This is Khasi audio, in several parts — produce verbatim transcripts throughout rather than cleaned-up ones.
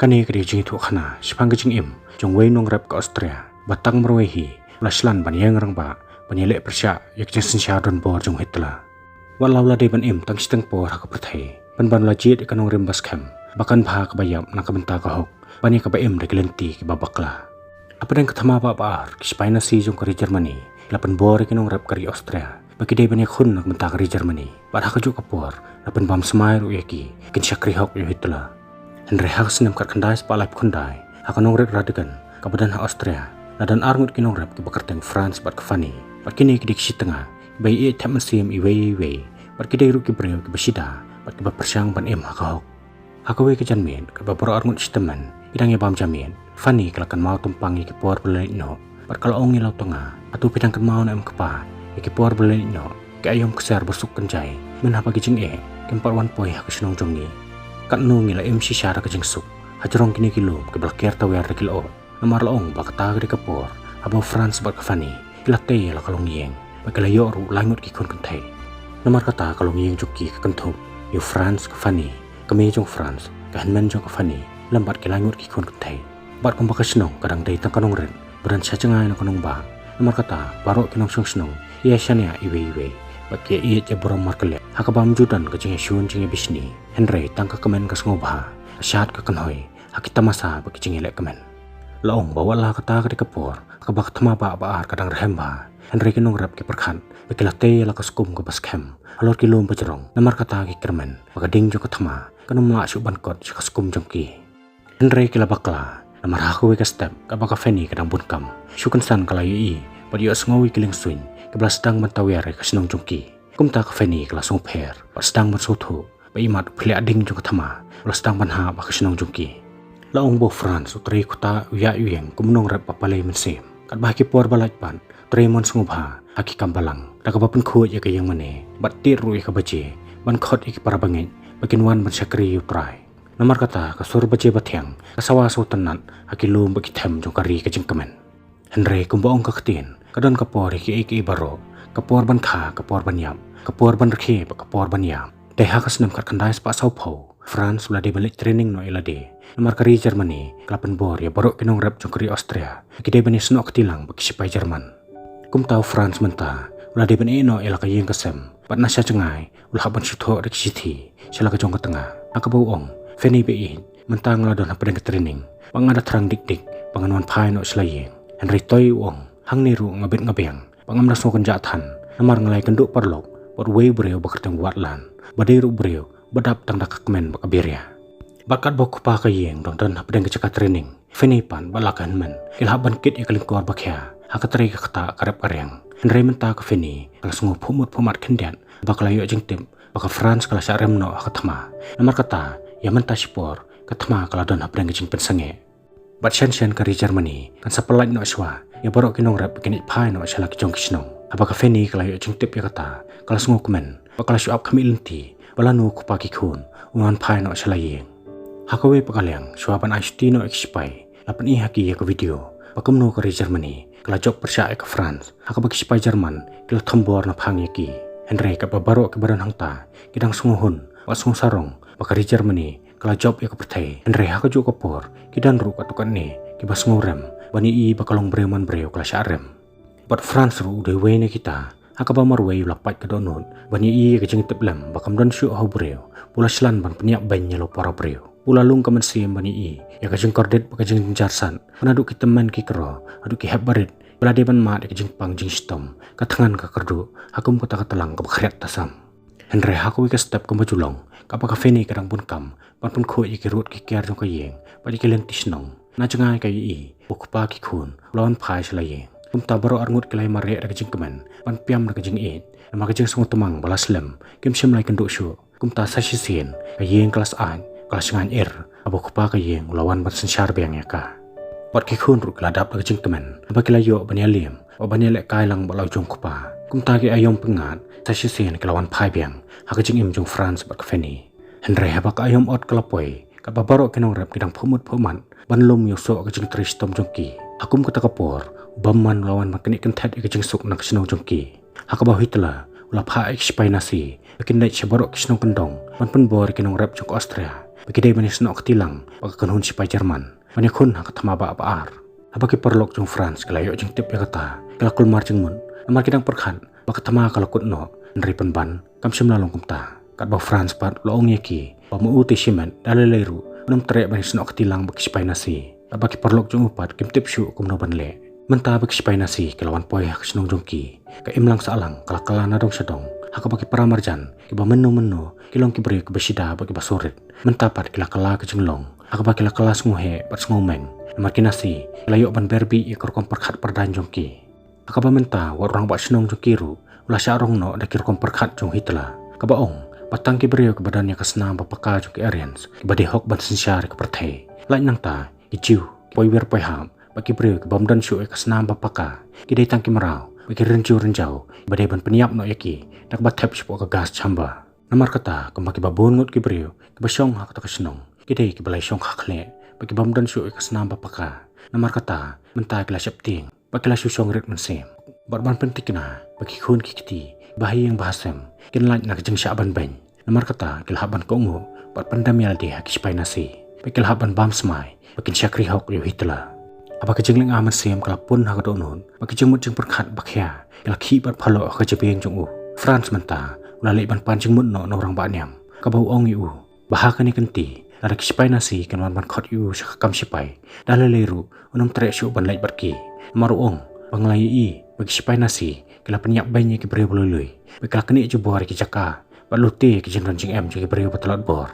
Kane ka dei ka jingïathuhkhana shaphang ka jingim jong uwei u nongrep ka Austria ba tang marwei hi u la shlan ban ïeng rangbah ban ïaleh pyrshah ïa ka jingsynshar donbor jong u Hitler. Wat la u la dei ban im tang shiteng por ha ka pyrthei, pynban u la jied ïa ka nongrim ba skhem ba kan bha kaba ïap na ka bynta ka hok ban ïa kaba im da ki lynti kiba bakla. Hapdeng ka thma bah ba ar, ki sipai Nazi jong ka ri Germany ki la pynbor ïa ki nongrep ka ri Austria ba ki dei ban ïakhun na ka bynta ka ri Germany, bad ha kajuh ka por la pynbam smai ruh ïa ki ba kin shakri hok ïa u Hitler. Hynrei ha ka snem khatkhyndai spah laiphew khyndai, ha ka nongrit Radegan kaba don ha Austria, la don arngut ki nongrep kiba kyrteng Franz bad ka Fanny. Bad kine ki dei ki shi tnga kiba ïeit thep mynsiem iwei ïa iwei, bad ki dei ruh ki briew kiba shida bad kiba pyrshang ban im ha ka hok. Ha kawei ka janmiet, katba baroh arngut shi tymmen ki dang ïa bam janmiet, Fanny ka la kynmaw tympang ïa ki por ba la leit noh, bad ka la ong ïa la u tnga, hato phi dang kynmaw ne em kpa ïa ki por ba la leit noh, ki aïom ksiar ba suk kynjai, myn haba ki jingeh kim pat wan poi ha ka shnong jong ngi? Katno ngi la im shisha da ka jingsuk ha jrong kine ki lum kiba la ker tawiar da ki lyoh. Namar la ong ba kata ka dei ka por haba u Franz bad ka Fanny ki la tei ïa la ka longïing, bad ki la ïoh ruh lai ngut ki khun kynthei. Namar kata ka longïing jong ki ka kynthup ïa u Franz, ka Fanny, ka mei jong u Franz, ka hynmen jong ka Fanny, lem bad ki lai ngut ki khun kynthei. Bad kumba ka shnong ka dang dei tang ka nongrit ba don sha jngai na ka nongbah, namar kata baroh ki nongshong shnong ki ïa shaniah iwei ïa iwei, bad ki ïa ïeit ïa burom markylliang ha kaba ym ju don ka jingïashun jingïabishni, hynrei tang ka kmen ka sngewbha, ka shad ka kynhoi ha ki tamasa bad ki jingïaleh kmen. La ong ba wat la kata ka dei ka por kaba ka thma bah ba ar ka dang rhem bha, hynrei ki nongrep ki pyrkhat ba ki la tei ïa la ka skum kaba skhem halor ki lum ba jrong, namar kata ki kyrmen ba ka ding jong ka thma kan ym lah shuh ban kot sha ka skum jong ki. Hynrei ki la bakla, namar ha kawei ka step, katba ka Fanny ka dang bun kam, shu kynsan ka la ïohi bad ïohsngew ïa ki liengsuiñ kiba la sdang ban tawiar ïa ka shnong jong ki. Kumta ka Fanny ka la sngewpher bad sdang ban sngewthuh ba imat u phylliah ding jong ka thma u la sdang ban hap ha ka shnong jong ki. La ong ba u Franz u trei khuta u ïaid u ïeng kum u nongrep ba palei mynsiem, katba ha ki por ba lait pat u trei mon sngewbha ha ki kam balang, da kaba pynkhuid ïa ka ïingmane bad tied ruh ïa ka baje ban khot ïa ki para bangeit ba kin wan ban shakri ïa u Trai. Namar kata ka sur baje bathiang ka sawa sngewtynnat ha ki lum bad ki them jong ka ri ka jingkmen. Hynrei kumba ong ka ktien, ka don ka por ïa kiei kiei baroh, ka por ban kha, ka por ban ïap, ka por ban rkhie bad ka por ban ïap. Te ha ka snem khatkhyndai spah sawphew, u Franz u la dei ban leit training noh ïa lade, namar ka ri Germany ka la pynbor ïa baroh ki nongrep jong ka ri Austria ba ki dei ban ïasnoh kti lang bad ki sipai German. Kumta u Franz mynta u la dei ban ïeh noh ïa la ka ïing ka sem, bad na sha jngai u la hap ban shu thoh da ki shithi sha la ka jong ka tnga, ha kaba u ong, Fanny ba ïeit, mynta nga la don hapdeng ka training, bad nga da thrang dik dik ba ngan wan phai noh sha la ïing. Hynrei to, u ong, hangne ruh nga bit nga biang ba ngam da sngewkynjah than, namar nga la ïakynduh paralok bad uwei u briew ba kyrteng u Watland, ba dei ruh u briew ba dap tang da ka kmen bad ka biria. Bad katba u kpa ka ïing u dang don hapdeng ka jaka training, Fanny pat bad la ka hynmen ki la hap ban kit ïa ka lyngkor ba khia ha ka trei ka ktah ka rep ka riang. Hynrei mynta ka Fanny ka la sngew phuhmut phuhmat khyndiat ba ka la ïoh jingtip ba ka Franz ka la shah rem noh ha ka thma. Namar kata, ïa mynta shipor ka thma ka la don hapdeng ka jingpynsangeh. Bad shen shen ka ri Germany kan sa pyllait noh shuwa ïa baroh ki nongrep ba kin ïaid phai noh sha la ki jong ki shnong. Haba ka Fanny ka la ïoh jingtip ïa kata, ka la sngewkmen bad ka la shu ap khmih lynti ba lano u kpa ki khun un wan phai noh sha la ïing. Ha kawei pat ka liang, shuwa ban ai shuti noh ïa ki sipai, la pyni ha ki ïa ka video ba kumno ka ri Germany ka la jop pyrshah ïa ka Franz, ha kaba ki sipai German ki la thombor naphang ïa ki. Hynrei katba baroh kiba don hangta ki dang sngewhun bad sngewsarong ba ka ri Germany ka la jop ïa ka pyrthei, hynrei ha kajuh ka por ki don ruh katto katne kiba sngewrem ban ïohi ba ka longbriew manbriew ka la shah rem. Bad u Franz ruh u dei uwei na kita, ha kaba marwei u la pait ka dohnud ban ïohi ïa ka jingtiplem ba kam don shuh ha u briew ba u la shlan ban pynïap beiñ ïa la u para briew. U la lung ka mynsiem ban ïohi ïa ka jingkordit bad ka jingjynjar sat, naduh ki tymmen ki kro haduh ki hep barit, ba la dei ban mad ïa ka jingpang jingshitom, ka thngan ka kyrduh, ha kum kata ka tlang kaba khriat tasam. Hynrei ha kawei ka step kumba ju long, katba ka Fanny ka dang bun kam ban pynkhuid ïa ki rud ki ker jong ka ïing bad ïa ki lynti shnong, na jngai ka ïohi ba u kpa ki khun u la wan phai sha la ïing. Kumta baroh arngut ki la ïamareh da ka jingkmen ban piam da ka jingïeit, namar ka jingsngewtymmen ba la slem kim shym la ïakynduh shuh. Kumta sa shisien ka ïing ka la syaid, ka la shngaiñ ir, haba u kpa ka ïing u la wan ban synshar biang ïa ka. Bad ki khun ruh ki la dap da ka jingkmen haba ki la ïoh ban ïalem bad ban ïalehkai lang bad la u jong u kpa. Kumta ki aïom pyngngad sa shisien ki la wan phai biang ha ka jingim jong u Franz bad ka Fanny. Hynrei haba ka aïom ot ka la poi, katba baroh ki nongrep ki dang phuhmut phuhmat ban lum ïa u soh ka jingtrei shitom jong ki, ha kum kata ka por u bymman u la wan ban knieh kynthep ïa ka jingsuk na ka shnong jong ki, ha kaba u Hitler u la phah ïa ki sipai Nazi ba kin leit sha baroh ki shnong kyndong ban pynbor ïa ki nongrep jong ka Austria ba ki dei ban ïasnoh kti lang bad ka kynhun sipai German ban ïakhun ha ka thma ba ba ar. Haba ki paralok jong France ki la ïoh jingtip ïa kata, ki la kulmar jingmut namar ki dang pyrkhat ba ka thma ka la kut noh, hynrei pynban kam shym la long kumta. Katba u France pat u la ong ïa ki ba ma u te shimet da lei lei ruh un ym treh ban ïasnoh kti lang bad ki sipai Nazi. Katba ki paralok jong u pat kim tip shuh kumno ban leh. Mynta ba ki sipai Nazi ki la wan poi ha ka shnong jong ki, ka imlang sahlang ka la kylla na dong sha dong, ha kaba ki para marjan kiba mynno mynno ki long ki briew kiba shida bad kiba surit. Mynta pat ki la kylla ka jinglong ha kaba ki la kylla sngewheh bad sngewmeng, namar ki Nazi ki la ïoh ban ber bih ïa ka rukom pyrkhat pyrdain jong ki. Ha kaba mynta wat u rangbah shnong jong ki ruh u la shah rong noh da ki rukom pyrkhat jong Hitler, kaba ong ba tang ki briew kiba don ïa ka snam ba paka jong ki Aryans kiba dei hok ban synshar ïa ka pyrthei. Lait nangta ki Jiw, ki poiwir poihap bad ki briew ki bym don shuh ïa ka snam ba paka ki dei tang ki mraw bad ki rynjiew rynjaw kiba dei ban pynïap noh ïa ki da kaba thep shapoh ka gas chamber. Namar kata, kumba kiba bun ngut ki briew kiba shong ha kata ka shnong ki dei kiba la ïashong khakhleh bad ki bym don shuh ïa ka snam ba paka. Namar kata mynta ki la sheptieng bad ki la shu shong rit mynsiem bad ban pynthikna ba ki khun ki kti ba ha ïing ba ha sem kin lait na ka jingshah ban beiñ. Namar kata ki la hap ban kohnguh bad pyndem ïa lade ha ki sipai Nazi bad ki la hap ban bam smai ba kin shakri hok ïa u Hitler. Haba ka jinglynga mynsiem ka la pun ha ka dohnud bad ki jingmut jingpyrkhat ba khia ki la khih bad phaloh ha ka jabieng jong u, France mynta u la leit ban pan jingmut noh na u rangbah niam, kaba u ong ïa u ba ha kane ka kynti lada ki sipai Nazi kin wan ban khot ïa u sha ka kam sipai, da lei lei ruh un ym treh shuh ban leit bad ki. Namar u ong ba ngi la ïohi ba ki sipai Nazi ki la pynïap beiñ ïa ki briew ba lui lui bad ki la knieh jubor ïa ki jaka bad lute ïa ki jingdon jingem jong ki briew ba tlot bor.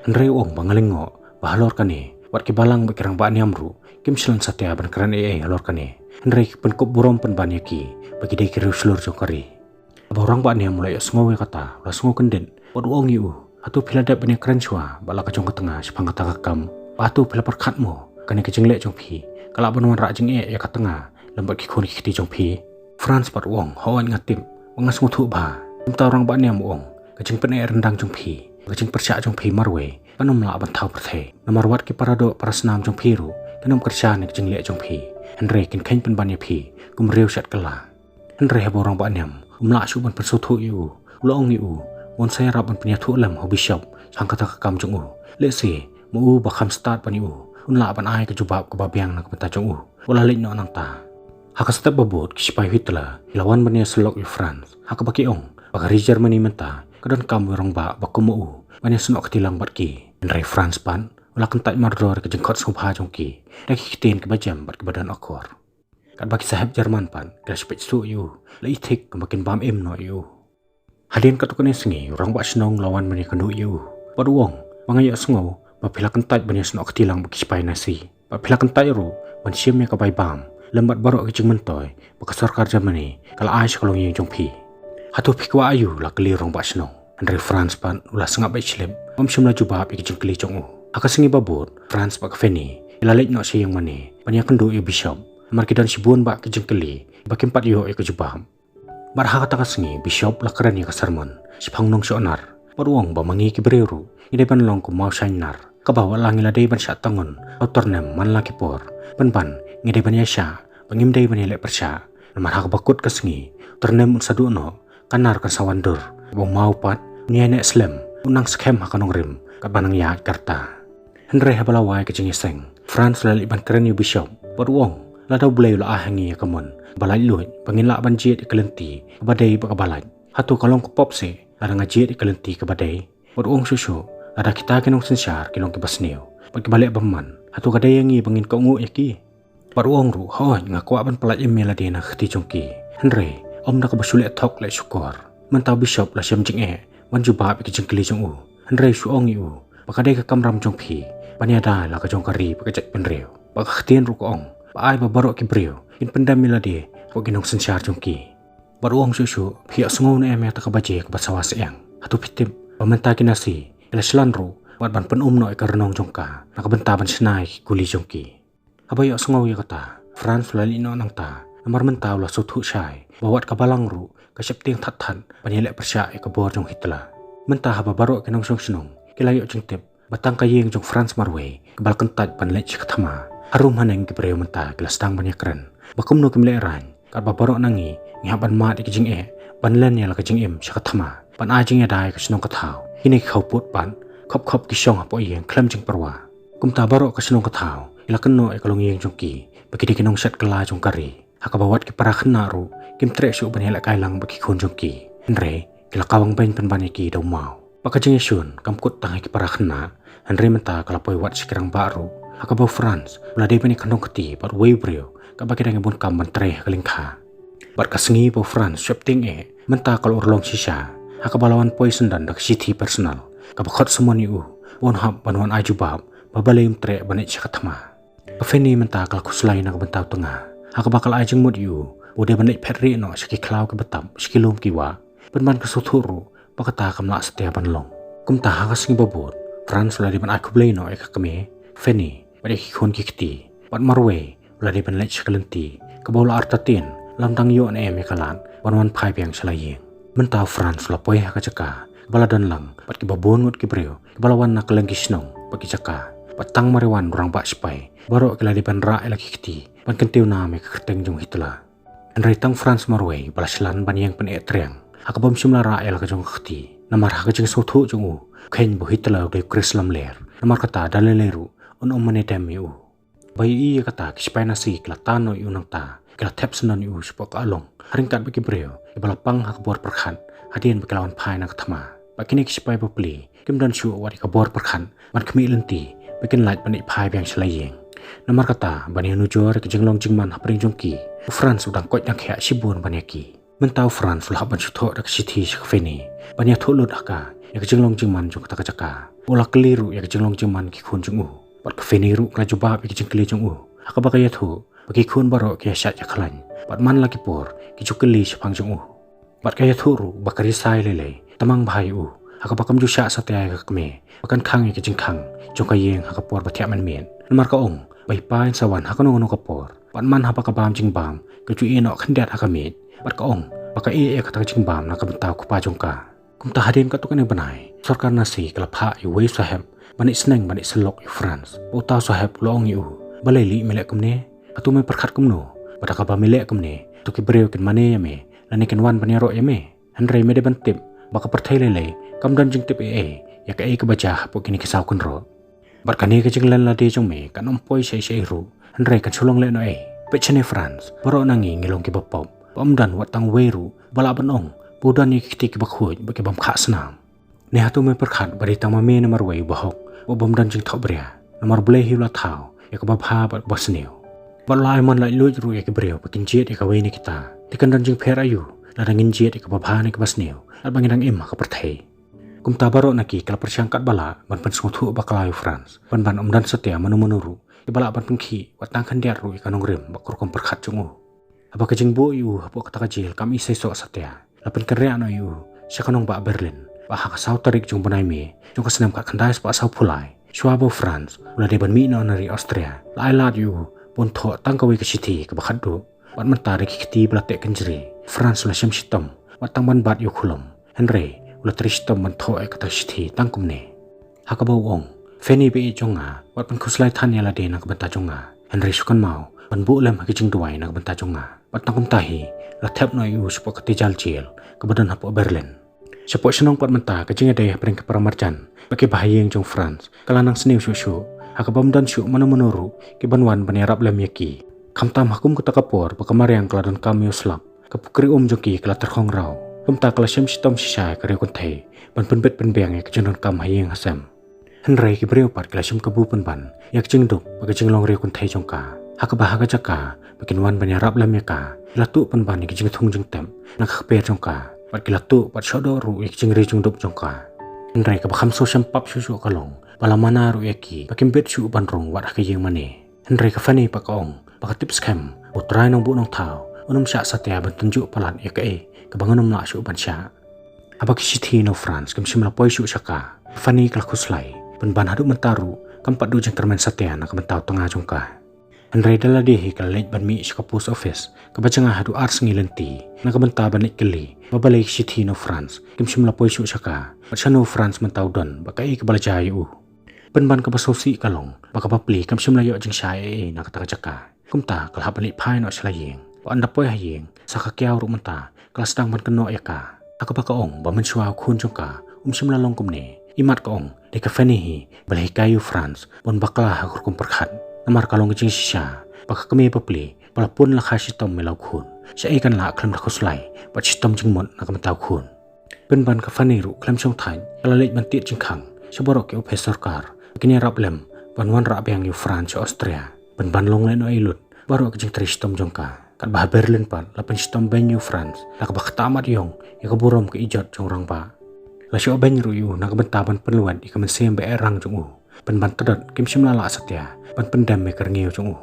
Hynrei u ong ba nga lyngngoh ba halor kane wat ki balang bad ki rangbah niam ruh kim shlan satia ban kren ei ei halor kane, hynrei ki pynkup burom pynban ïa ki ba ki dei ki riew shlur jong ka ri. Haba u rangbah niam u la ïohsngew ïa kata u la sngew kyndit bad u ong ïa u, hato phi la dep ban ïakren shuwa bad la ka jong ka tnga shaphang kata ka kam? Bad hato phi la pyrkhat mo kane ka jingleh jong phi ka lah ban wanrah jingeh ïa ka tnga lem bad ki khun ki kti jong phi? France pat u ong, hooid nga tip bad nga sngewthuh bha. Kumta u rangbah niam u ong, ka jingpyneh ryndang jong phi, ka jingpyrshah jong phi marwei kan ym lah ban thaw pyrthei. Namar wat ki paradoh parasnam jong phi ruh kin ym kyrshan ïa ka jingleh jong phi, hynrei kin kheiñ pynban ïa phi kum riew shat kylla. Hynrei haba u rangbah niam um lah shuh ban pynsngewthuh ïa u, u la ong ïa u ba un sa ïarap ban pynïathuh lem ha u bishop shaphang kata ka kam jong u. Lehse ma u ba kham stad ban ïa u un lah ban ai ka jubab kaba biang na ka bynta jong u. U la leit noh nangta. Ha ka step ba bud ki sipai Hitler ki la wan ban ïasyllok ïa u France ha kaba ki ong ba ka ri Germany mynta ka donkam ïa u rangbah ba kum ma u ban ïasnoh kti lang bad ki. Hynrei France pat u la kyntait mardor ïa ka jingkhot sngewbha jong ki da ki ktien kiba jem bad kiba don akor. Katba ki sahep German pat ki la shu peit suk ïa u, la ithik kumba kin bam im noh ïa u. Hadien katto katne sngi u rangbah shnong u la wan ban ïakynduh ïa u bad u ong ba nga ïohsngew ba phi la kyntait ban ïasnoh kti lang bad ki sipai Nazi bad phi la kyntait ruh ban shim ïa ka bai bam lem bad baroh ki jingmyntoi ba ka sorkar Germany ka la ai sha ka longïing jong phi. Hato phi kwah aïu? La kylli u rangbah shnong. Hynrei France pat u la sngap beit shlip, um shym la jubab ïa ki jingkylli jong u. Ha ka sngi ba bud France bad ka Fanny ki la leit noh sha ïing mane ban ïakynduh ïa u bishop, namar ki don shibun bha ki jingkylli ba kim pat ïoh ïa ka jubab. Bad ha kata ka sngi u bishop u la kren ïa ka sermon shaphang nongshonnar bad u ong ba ma ngi ki briew ruh ngi dei ban long kum maw shainar, kaba wat la ngi la dei ban shah tangun ha u tyrnem man la ki por, pynban ngi dei ban ïaishah ba ngim dei ban ïaleh pyrshah. Namar ha kaba kut ka sngi u tyrnem un sa duh noh, ka nar kan sa wan dur, ba u maw pat un ïaineh slem, un nang skhem ha ka nongrim katba nang ïaid ka rta. Hynrei haba la wai ka jingïaseng, France u la leit ban kren ïa u bishop bad u ong lada U Blei u la ai ha ngi ïa ka mon ba laitluid ba ngin lah ban jied ïa ka lynti kaba dei bad kaba lait, hato ka long ka pop seh lada nga jied ïa ka lynti kaba dei? Bad u ong shuh shuh lada kita ki nongsynshar ki long kiba sniew bad kiba leh bymman, hato ka dei ïa ngi ba ngin kohnguh ïa ki? Bad u ong ruh, hooid nga kwah ban pyllait im ïa lade na ka kti jong ki, hynrei ym da kaba shu leh thok leh shukor. Mynta u bishop u la shem jingeh ban jubab ïa ki jingkylli jong u, hynrei shu ong ïa u ba ka dei ka kamram jong phi ban ïada ïa la ka jong ka ri bad ka jaitbynriew. Bad ka ktien ruh ka ong ba ai ba baroh ki briew kin pyndem ïa lade bad ki nongsynshar jong ki. Bad u ong shuh shuh, phi ïohsngew ne em ïa kata ka baje kaba sawa syang? Hato phi tip ba mynta ki Nazi ki la shlan ruh bad ban pynum noh ïa ka rnong jong ka na ka bynta ban shna ïa ki kuli jong ki? Haba ïohsngew ïa kata, France u la leit noh nangta, namar mynta u la sngewthuh shai ba wat ka balang ruh ka sheptieng that that ban ïaleh pyrshah ïa ka bor jong Hitler. Mynta haba baroh ki nongshong shnong ki la ïoh jingtip ba tang ka ïing jong France marwei kaba la kyntait ban leit sha ka thma, harum haneng ki briew mynta ki la sdang ban ïakren ba kumno kim lehraiñ katba baroh na ngi ngi hap ban mad ïa ka jingeh ban len ïa la ka jingim sha ka thma ban ai jingïada ïa ka shnong ka thaw. Kine ki khawpud pat Khop khop ki shong hapoh ïing khlem jingpyrwa. Kumta baroh ka shnong ka thaw ki la kynnoh ïa ka longïing jong ki ba ki dei ki nongshet kylla jong ka ri. Ha kaba wat ki para khynnah ruh kim treh shuh ban ïalehkai lang bad ki khun jong ki. Hynrei ki la kawang beiñ pynban ïa ki da u maw. Bad ka jingïashun kam kut tang ha ki para khynnah, hynrei mynta ka la poi wat sha ki rangbah ruh. Ha kaba u Franz u la dei ban ïakhynrong kti bad uwei u briew kaba ki dang ïabun kam ban trei ha ka lyngkha. Bad ka sngi ba u Franz u sheptieng eh, mynta ka la urlong shisha. Ha kaba la wan poi syndon da ka shithi personal kaba khot summon ïa u ban hap ban wan ai jubab ba balei um treh ban leit sha ka thma. Ka Fanny mynta ka la khuslai na ka bynta u tnga, ha kaba ka la ai jingmut ïa u ba u dei ban leit phet rieh noh sha ki khlaw kiba tap, sha ki lum ki wah. Pynban ka sngewthuh ruh ba kata kam lah satia ban long. Kumta ha ka sngi ba bud, Franz u la dei ban ai khublei noh ïa ka kmie Fanny bad ïa ki khun ki kti. Bad marwei u la dei ban leit sha ka lynti kaba u la artatien, lam dang ïoh ne em ïa ka lad ban wan phai biang sha la ïing. Mynta u Franz u la poi ha ka jaka ba la don lang bad kiba bun ngut ki briew kiba la wan na kylleng ki shnong bad ki jaka. Bad tang mar ïa wan u rangbah sipai, baroh ki la dei ban rah ïa la ki kti ban kyntiew nam ïa ka kyrteng jong u Hitler. Hynrei tang u Franz marwei ba la shlan ban ïeng pyneh triang, ha kaba um shym la rah ïa la ka jong ka kti. Namar ha ka jingsngewthuh jong u, u kheiñ ba u Hitler u dei u Khrist lamler. Namar kata da lei lei ruh un ym mane dem ïa u. Ba ïohi ïa kata, ki sipai Nazi ki la tan noh ïa u nangta, ki la thep syndon ïa u shapoh ka along, ha ryngkat bad ki briew kiba la pang ha ka bor pyrkhat hadien ba ki la wan phai na ka thma. Bad kine ki sipai bapli kim don shuh wat ïa ka bor pyrkhat ban khmih lynti ba kin lait ban leit phai biang sha la ïing. Namar kata ban ïanujor ïa ka jinglong jingman hapdeng jong ki, u Franz u dang koit dang khiah shibun ban ïa ki. Mynta u Franz u la hap ban shu thoh da ka shithi sha ka Fanny ban ïathuh lut ha ka ïa ka jinglong jingman jong kata ka jaka. U la kylli ruh ïa ka jinglong jingman ki khun jong u. Bad ka Fanny ruh ka la jubab ïa ka jingkylli jong u, ha kaba ka ïathuh ba ki khun baroh ki ïa shait ïa khlaiñ, bad man la ki por ki ju kylli shaphang jong u. Bad ka ïathuh ruh ba ka risai lei lei tymmen bha ïa u, ha kaba kam ju shah satia ïa ka kmie ba kan khang ïa ka jingkhang jong ka ïing ha ka por ba thiah mynmiet. Namar ka ong ba i pa in sa wan ha kano kano ka por, bad man haba ka bam jingbam ka ju ïeh noh khyndiat ha ka miej. Bad ka ong ba ka ïeh ïa kata ka jingbam na ka bynta u kpa jong ka. Kumta hadien katto katne bnai, sorkar Nazi ka la phah ïa uwei u saheb ban ïeh sneng ban ïeh syllok ïa u Franz. Bad uta u saheb u la ong ïa u, balei lei me leh kumne? Hato me pyrkhat kumno ba da kaba me leh kumne, to ki briew kin mane ïa me lane kin wan ban ïaroh ïa me? Hynrei me dei ban tip ba ka pyrthei lei lei kam don jingtip ei ei ïa kaei kaba jia hapoh kine ki saw kynroh. Bad kane ka jinglen lade jong me kan ym poi shaei shaei ruh, hynrei kan shu long lehnohei. Peit shane Franz, baroh na ngi ngi long kiba pop, ba ym don wat tang uwei ruh ba lah ban ong ba u don ïa ki kti kiba khuid bad ki bym khah snam. Ne hato me pyrkhat ba dei tang ma me namar uwei uba hok, ba bym don jingthohbria? Namar U Blei hi u la thaw ïa kaba bha bad ba sniew. Bad u la ai mon laitluid ruh ïa ki briew ba kin jied ïa kawei na kita. Te kan don jingpher aïu lada ngin jied ïa kaba bha ne kaba sniew, lada ba ngi dang im ha ka pyrthei? Kumta baroh na ki ki la pyrshang katba lah ban pynsngewthuh bakla ïa u Franz, pynban ym don satia mano mano ruh kiba lah ban pynkhih wat tang khyndiat ruh ïa ka nongrim bad ka rukom pyrkhat jong u. Haba ka jingbuh ïa u hapoh kata ka jel kam iseisoh satia, la pynkynriah noh ïa u sha ka nongbah Berlin. Bad ha ka saw tarik jong u bnai May jong ka snem khatkhyndai spah sawphew lai, shuwa ba u Franz u la dei ban mih noh na ri Austria, la ai lad ïa u ban thoh tang kawei ka shithi kaba khatduh. Bad mynta da ki kti ba la teh kynjri, u Franz u la shem shitom wat tang ban bat ïa u khulom. Hynrei u la trei shitom ban thoh ïa kata ka shithi tang kumne. Ha kaba u ong, Fanny ba ïeit jong nga, wat pynkhuslai than ïa lade na ka bynta jong nga, hynrei shu kynmaw ban buh lem ha ki jingduwai na ka bynta jong nga. Bad tang kumta hi la thep noh ïa u shapoh ka tijal jel kaba don hapoh Berlin. Shapoh shnong pat mynta ka jingïadei hapdeng ki paramarjan bad kiba ha ïing jong u Franz ka la nang sniew shuh shuh, ha kaba ym don shuh mano mano ruh kiban wan ban ïarap lem ïa ki. Khamtam ha kum kata ka por ba ka mariang ka la donkam ïa u slap, ka pukri um jong ki ka la tyrkhong raw. Kumta ka la shem shitom shisha ïa ka riew kynthei ban pynbit pynbiang ïa ka jingdonkam ha ïing ha sem. Hynrei ki briew pat ki la shem kabu pynban ïa ka jingduk bad ka jinglong riew kynthei jong ka, ha kaba ha ka jaka ba kin wan ban ïarap lem ïa ka, ki la tuh pynban ïa ka jingthung jingtep na ka kper jong ka, bad ki la tuh bad shoh doh ruh ïa ka jingri jingdup jong ka. Hynrei kaba kham sngewshem pap shuh shuh ka long ba la mana ruh ïa ki ba kim bit shuh ban rung wat ha ka ïing mane. Hynrei ka Fanny pat ka ong ba ka tip skhem ba U Trai Nongbuh Nongthaw un ym shah satia ban tynjuh palat ïa kaei kaba ngan ym lah shuh ban shah. Haba ki shithi na u Franz kim shym la poi shuh sha ka, ka Fanny ka la khuslai, pynban haduh mynta ruh kam pat duh jingkyrmen satia na ka bynta u tnga jong ka. Hynrei da lade hi ka la leit ban mih sha ka post office kaba jngai haduh ar sngi lynti na ka bynta ban leit kylli ba balei ki shithi na u Franz kim shym la poi shuh sha ka, bad shano u Franz mynta u don bad kaei kaba la jia ïa u. Pynban kaba sngewsih ka long ba ka bapli kam shym la ïoh jingshai ei ei na kata ka jaka. Kumta ka la hap ban leit phai noh sha la ïing. Bad ynda poi ha ïing, sa ka kiaw ruh mynta ka la sdang ban kynnoh ïa ka, ha kaba ka ong ba mynshuwa u khun jong ka um shym la long kumne, Imat ka ong, dei ka Fanny hi ba la hikai ïa u Franz ban bakla ha ka rukom pyrkhat. Namar ka long ka jingshisha ba ka kmie bapli ba la pun la kha shitom ïa la u khun, shaei kan lah khlem da khuslai bad shitom jingmut na ka bynta u khun. Pynban ka Fanny ruh khlem shongthait ka la leit ban tied jingkhang sha baroh ki ophis sorkar ba kin ïarap lem ban wanrah biang ïa u Franz sha Austria. Pynban long lehnohei lut baroh ka jingtrei shitom jong ka, katba ha Berlin pat la pynshitom beiñ ïa u Franz da kaba ktah mat ïong ïa ka burom ka ijot jong u rangbah. La shoh beiñ ruh ïa u na ka bynta ban pynlwet ïa ka mynsiem ba eh rang jong u, pynban tdot kim shym la lah satia ban pyndem ïa ka rngiew jong u.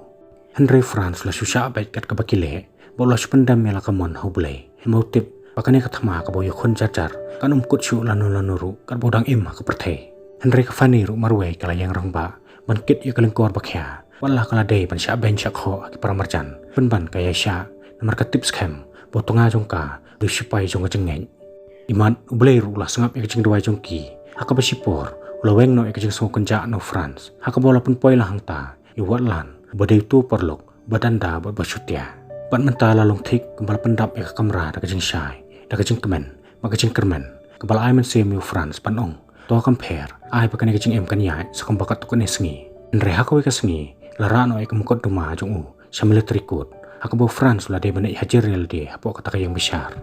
Hynrei u Franz u la shu shah beit kat kaba ki leh bad u la shu pyndem ïa la ka mon ha U Blei, namar u tip ba kane ka thma kaba u ïakhun jar jar kan ym kut shuh lano lano ruh katba u dang im ha ka pyrthei. Hynrei ka Fanny ruh marwei ka la ïeng rangbah ban kit ïa ka lyngkor ba khia, wat la ka la dei ban shah beiñ shah khoh ha ki para marjan, pynban ka ïai shah namar ka tip skhem ba u tnga jong ka u dei u sipai jong ka jingngeit. Imat U Blei ruh u la sngap ïa ka jingduwai jong ki, ha kaba shipor u la weng noh ïa ka jingsngewkynjah na u Franz ha kaba u la pynpoi lang hangta ïa u Watlan, uba dei uto u paralok ba danda bad ba shutia. Bad mynta la long thik kumba la pyndap ïa ka kamra da ka jingshai, da ka jingkmen bad ka jingkyrmen, kaba la ai mynsiem ïa u Franz ban ong, to kam pher, ai ba kane ka jingim kan ïaid sa kumba katto katne sngi. Hynrei ha kawei ka sngi la rah noh ïa ka mukotduma jong u sha military court, ha kaba u Franz u la dei ban leit hajir ïa lade hapoh kata ka ïing bishar.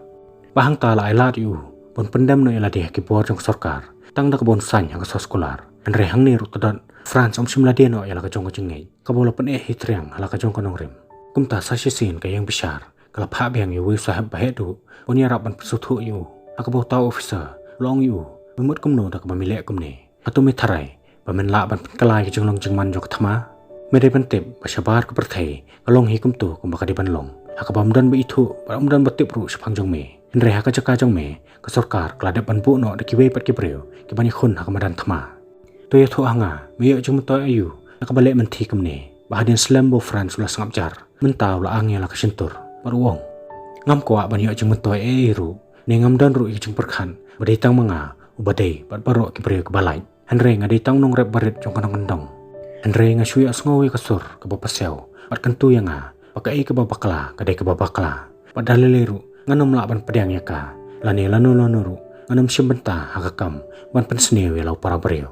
Bad hangta la ai lad ïa u ban pyndem noh ïa lade ha ki bor jong ka sorkar tang da kaba un saiñ ha ka soskular. Hynrei hangne ruh tdot, u Franz um shym la die noh ïa la ka jong ka jingngeit kaba u la pyneh hi triang ha la ka jong ka nongrim. Kumta sa shisien ka ïing bishar ka la phah biang ïa uwei u sahep ba heh duh ban ïarap ban pynsngewthuh ïa u, ha kaba uta u officer u la ong ïa u, me mut kumno da kaba me leh kumne? Hato me tharai ba men lah ban pynkylla ïa ka jinglong jingman jong ka thma? Me dei ban tip ba shabar ka pyrthei ka long hi kumto kumba ka dei ban long, ha kaba ym don ba ithuh bad ym don ba tip ruh shaphang jong me. Hynrei ha ka jaka jong me ka sorkar ka la dep ban buh noh da kiwei pat ki briew ki ban ïakhun ha ka madan thma. To ïathuh ha nga, me ïoh jingmyntoi aïu da kaba leh mynthi kumne? Bad hadien slem ba u Franz u la sngap jar, mynta u la ang ïa la ka shyntur bad u ong, ngam kwah ban ïoh jingmyntoi ei ei ruh, ne ngam don ruh ïa ka jingpyrkhat ba dei tang ma nga uba dei bad baroh ki briew kiba lait. Hynrei nga dei tang u nongrep barit jong ka nongkyndong. Hynrei nga shu ïohsngew ïa ka sur kaba pasiaw bad kyntu ïa nga ba kaei kaba bakla ka dei kaba bakla. Bad da lei lei ruh ngan ym lah ban pdiang ïa ka, lane lano lano ruh ngan ym shim bynta ha ka kam ban pynsniew ïa la u para briew.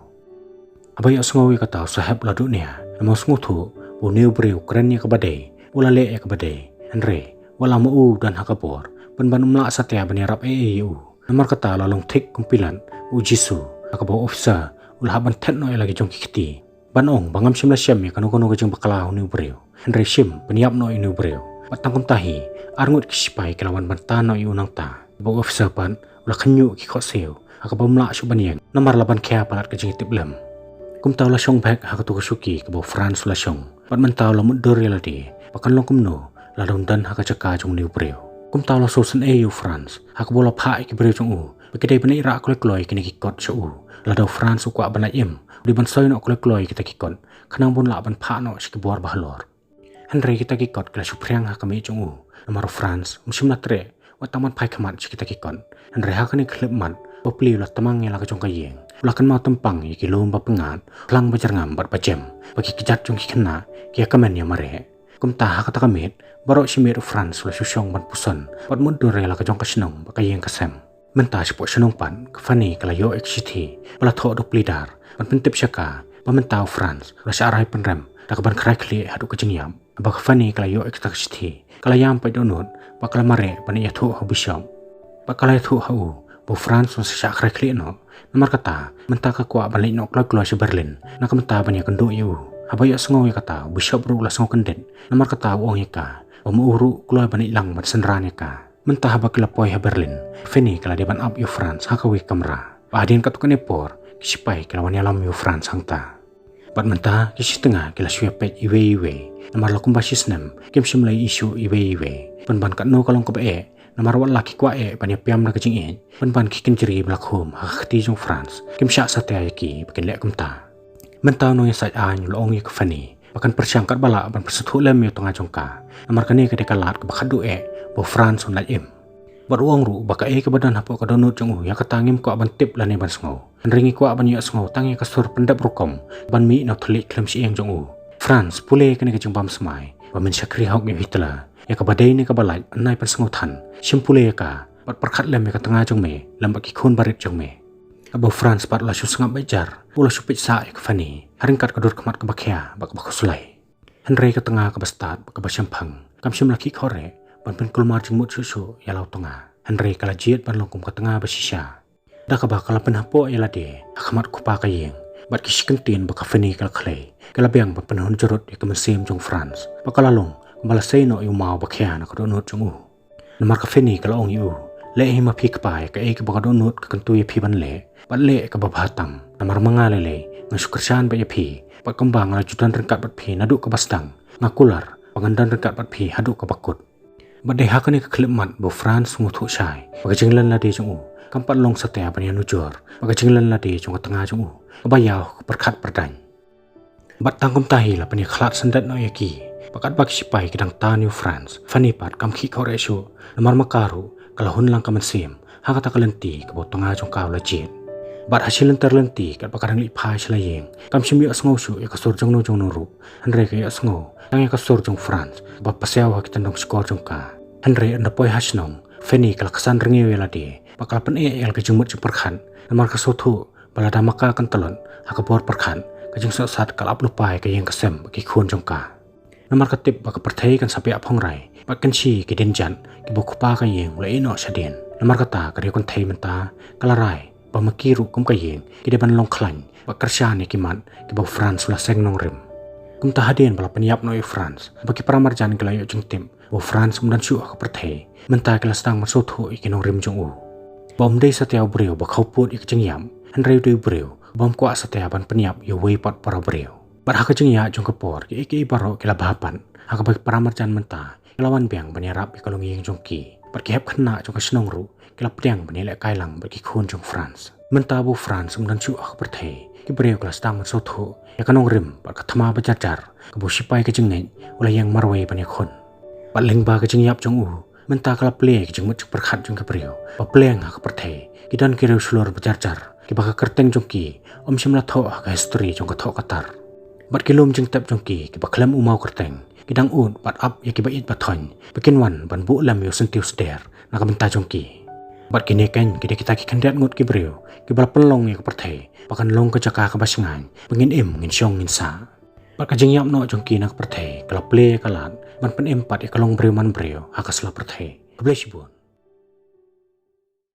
Haba ïohsngew ïa kata u sahep u la duh nia, namar u sngewthuh ba une u briew u kren ïa kaba dei, u la leh ïa kaba dei. Hynrei wat la ma u u don ha ka bor, pynban um lah satia ban ïarap ei ei ïa u. Namar kata la long thik kum Pilat u Jisu, ha kaba u officer u la hap ban thet noh ïa la ki jong ki kti ban ong ba ngam shym la shem ïa kano kano ka jingbakla ha une u briew, hynrei shim pynïap noh ïa une u briew. Bad tang kumta hi, arngut ki sipai ki la wan ban tan noh ïa u nangta. Bad u officer pat u la khynñiuh ki khohsiew ha kaba um lah shuh ban ïeng, namar la ban khia palat ka jingïatiplem. Kumta u la shong bhek ha kato ka shuki kaba u Franz u la shong, bad mynta u la mutdur ïa lade ba kan long kumno lada un don ha ka jaka jong une u briew. Kumta u la sngewsynei ïa u Franz ha kaba u la phah ïa ki briew jong u ba ki dei ban leit rah kloi kloi ïa kine ki kot sha u. Lada u Franz u kwah ban lait im, u dei ban soi noh kloi kloi ïa kita ki kot, khnang ba un lah ban phah noh sha ki bor ba halor. Hynrei kita ki kot ki la shu phriang ha ka mih jong u, namar u Franz um shym la treh wat tang ban phai khmat sha kita ki kot. Hynrei ha kane ka khyllipmat, bapli u la tmang ïa la ka jong ka ïing, u la kynmaw tympang ïa ki lum ba pyngngad, phlang ba jyrngam bad ba jem, ba ki kjat jong ki khynnah ki ïa kmen ïa mareh. Kumta ha kata ka miet baroh shi miet u Franz u la shu shong ban puson bad mutdur ïa la ka jong ka shnong bad ka ïing ka sem. Mynta shapoh shnong pat, ka Fanny ka la ïoh ïa ka shithi ba la thoh da u pli dar ban pyntip sha ka ba mynta u Franz u la shah rai pynrem da kaban khrai khlieh haduh ka jingïap. Haba ka Fanny ka la ïoh ïa kata ka shithi, ka la ïam pait dohnud bad ka la mareh ban ïathuh ha u bishop. Bad ka la ïathuh ha u ba u Franz un sa shah khrai khlieh noh. Namar kata mynta ka kwah ban leit noh kloi kloi sha Berlin na ka bynta ban ïakynduh ïa u. Haba ïohsngew ïa kata u bishop ruh u la sngew kyndit, namar kata u ong ïa ka ba ma u ruh u kloi ban leit lang ban synran ïa ka. Mynta haba ki la poi ha Berlin, Fanny ka la dei ban ap ïa u Franz ha kawei ka kamra. Bad hadien katto katne por ki sipai ki la wan ïalam ïa u Franz hangta. Bad mynta ki shi tnga ki la shu ïapeit iwei iwei, namar la kumba shi snem kim shym la ïohi shuh iwei iwei. Pynban katno ka long kaba eh, namar wat la ki kwah eh ban ïapiam da ka jingïeit, pynban ki kynjri ba la khum ha ka kti jong u Franz kim shah satia ïa ki ba kin leh kumta. Mynta u nongïasaid aiñ u la ong ïa ka Fanny ba kan pyrshang katba lah ban pynsngewthuh lem ïa u tnga jong ka, namar kane ka dei ka lad kaba khatduh eh ba u Franz un lait im. Bad u ong ruh ba kaei kaba don hapoh ka dohnud jong u, ïa kata ngim kwah ban tip lane ban sngew. Hynrei ngi kwah ban ïohsngew tang ïa ka sur pyndep rukom ban mih na u thylliej khlem shyieng jong u. Franz, pule ïa kane ka jingbam smai ba men shakri hok ïa u Hitler. Ïa kaba dei ne kaba lait, yn nai pynsngewthan. Shim pule ïa ka bad pyrkhat lem ïa ka tnga jong me lem bad ki khun barit jong me. Bad ba u Franz pat u la shu sngap beit jar, u la shu peit sah ïa ka Fanny ha ryngkat ka dur khmat kaba khia bad kaba khuslai. Hynrei ka tnga kaba stad bad kaba shemphang kam shym la khih khohreh ban pynkulmar jingmut shuh shuh ïa la u tnga, hynrei ka la jied ban long kum ka tnga ba shisha, da kaba ka la pynhapoh ïa lade ha khmat u kpa ka ïing. Bad ki shi kyntien ba ka Fanny ka la khlei ki la biang ban pynhun jurut ïa ka mynsiem jong u Franz, bad ka la long kumba la sei noh ïa u maw ba khia na ka dohnud jong u. Namar ka Fanny ka la ong ïa u, leh hi ma phi kpa ïa kaei kaba ka dohnud ka kyntu ïa phi ban leh, bad leh kaba bha tam. Namar ma nga lei lei nga shu kyrshan beit ïa phi, bad kumba nga la ju don ryngkat bad phi naduh kaba sdang, nga kular ba ngan don ryngkat bad phi haduh kaba kut. Bad dei ha kane ka khyllipmat ba u Franz u sngewthuh shai ba ka jinglen lade jong u kam pat long satia ban ïanujor bad ka jinglen lade jong ka tnga jong u kaba ïaw ha ka pyrkhat pyrdaiñ. Bad tang kumta hi la pynïakhlad syndet noh ïa ki. Bad katba ki shipai ki dang tan ïa u Franz, Fanny pat kam khih khohreh shuh, namar ma ka ruh ka la hun lang ka mynsiem ha kata ka lynti kaba u tnga jong ka u la jied. Bad ha shi lynter lynti katba ka dang leit phai sha la ïing, kam shym ïohsngew shuh ïa ka sur jongno jongno ruh, hynrei ka ïohsngew tang ïa ka sur jong u Franz kaba pasiaw ha ki tyndong shkor jong ka. Hynrei ynda poi ha shnong, Fanny ka la ksan rngiew ïa lade bad ka la pyneh ïa la ka jingmut jingpyrkhat, namar ka sngewthuh ba lada ma ka kan tlot ha ka bor pyrkhat, ka jingsohsat ka la ap lypa ïa ka ïing ka sem bad ki khun jong ka. Namar ka tip ba ka pyrthei kan sa biah phongrai bad kan shim ki dienjat kiba u kpa ka ïing u la ïeh noh shadien. Namar kata ka riew kynthei mynta ka la rai ba ma ki ruh kum ka ïing ki dei ban long khlaiñ bad kyrshan ïa ki mat kiba u Franz u la seng nongrim. Kumta hadien ba la pynïap noh ïa u Franz, ba ki paramarjan ki la ïoh jingtip ba u Franz um don shuh ha ka pyrthei, mynta ki la sdang ban sngewthuh ïa ki nongrim jong u ba um dei satia u briew ba khawpud ïa ka jingïap, hynrei u dei u briew bym kwah satia ban pynïap ïa uwei pat para briew. Bad ha ka jingïaid jong ka por, kiei kiei baroh ki la bha pat, ha kaba ki paramarjan mynta ki la wan biang ban ïarap ïa ka longïing jong ki. Bad ki hep khynnah jong ka shnong ruh ki la pdiang ban ïalehkai lang bad ki khun jong u Franz. Mynta ba u Franz um don shuh ha ka pyrthei, ki briew ki la sdang ban sngewthuh ïa ka nongrim bad ka thma ba jar jar kaba u shipai ka jingngeit u la ïeng marwei ban ïakhun. Bad lyngba ka jingïap jong u, mynta ka la plie ïa ka jingmut jingpyrkhat jong ki briew ba pleng ha ka pyrthei ki don ki riewshlur ba jar jar kiba ka kyrteng jong ki um shym la thoh ha ka histori jong ka thoh ka tar. Bad ki lum jingtep jong ki kiba khlem u maw kyrteng ki dang ud bad ap ïa kiba ïeit ba thoiñ ba kin wan ban buh lem ïa u syntiew sder na ka bynta jong ki. Bad kine kein ki dei kita ki khyndiat ngut ki briew kiba la pynlong ïa ka pyrthei ba kan long ka jaka kaba shngaiñ ba ngin im, ngin shong, ngin sah. Bad ka jingïap noh jong ki na ka pyrthei ka la plie ïa ka lad ban pynim pat ïa ka long briew man briew ha ka sla pyrthei. Khublei shibun.